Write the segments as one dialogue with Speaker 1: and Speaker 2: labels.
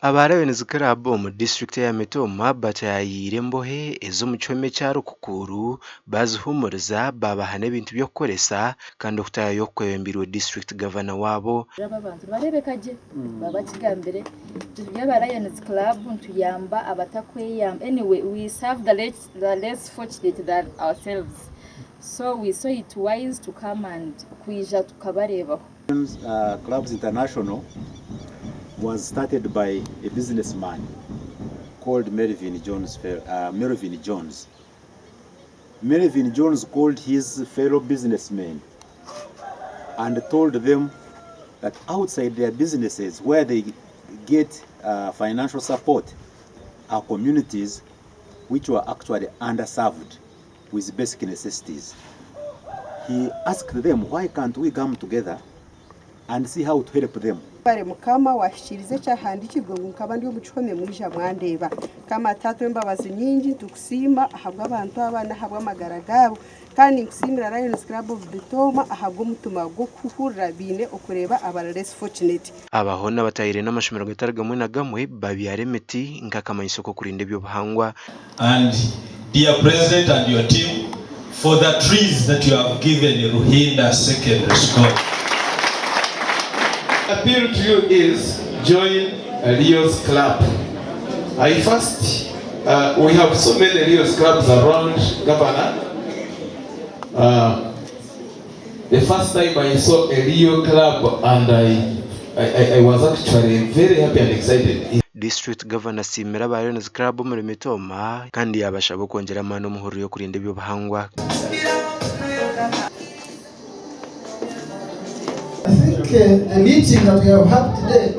Speaker 1: Aba Lions Club omu disiturikiti eya Mitooma bataayaayire embohe ez'omu kihome ekya Rukukuuru baazihumuriza baabaha n'ebintu by'okukoresa kandi okutaayaaya oku kwebembeirwe disiturikiti gavana waabo.
Speaker 2: Aba abantu nibareebeka gye baba bakigambire turi aba Lions Club nituyamba abatakweyamba anyway we serve the less, the less fortunate than ourselves so we saw it wise to come and kwija tukabareebaho.
Speaker 3: Lions Clubs International was started by a businessman called Melvin Jones, Melvin Jones. Melvin Jones called his fellow businessmen and told them that outside their businesses where they get financial support are communities which were actually underserved with basic necessities. He asked them why can't we come together and see how to help them.
Speaker 4: Webare Mukama wahikiiriza ekyahandiikirwe ngu nkaba ndi omu kihome mwija mwandeeba. Mukama Taata ow'embabazi nyingi nitukusiima ahabw'abantu aba n'ahabw'amagara gaabo kandi ninkusiimira Lions Club of Bitooma ahabw'omutima gw'okuhurira baine okureeba abari less fortunate.
Speaker 1: Aba hoona batahire n'amashomero gatari gamwe na gamwe babyara emiti nk'akamanyiso k'okurinda eby'obuhangwa.
Speaker 5: And dear president and your team for the trees that you have given Ruhinda secondary school.
Speaker 6: Appeal to you is join Leo's club. I first, we have so many Leo's clubs around Governor. The first time I saw a Leo club and I, I, I was actually very happy and excited.
Speaker 1: Disiturikiti Gavana asiimire aba Lions Club omuri Mitooma kandi yaabashaba okwongyera amaani omu hururu y'okurinda eby'obuhangwa.
Speaker 7: I think the meeting that we have had today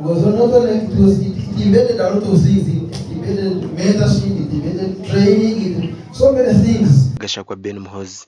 Speaker 7: was not only, it was, it, it embedded a lot of things, it embedded mentorship, it embedded training, it, so many things.
Speaker 1: Gashakwa Ben Muhoozi.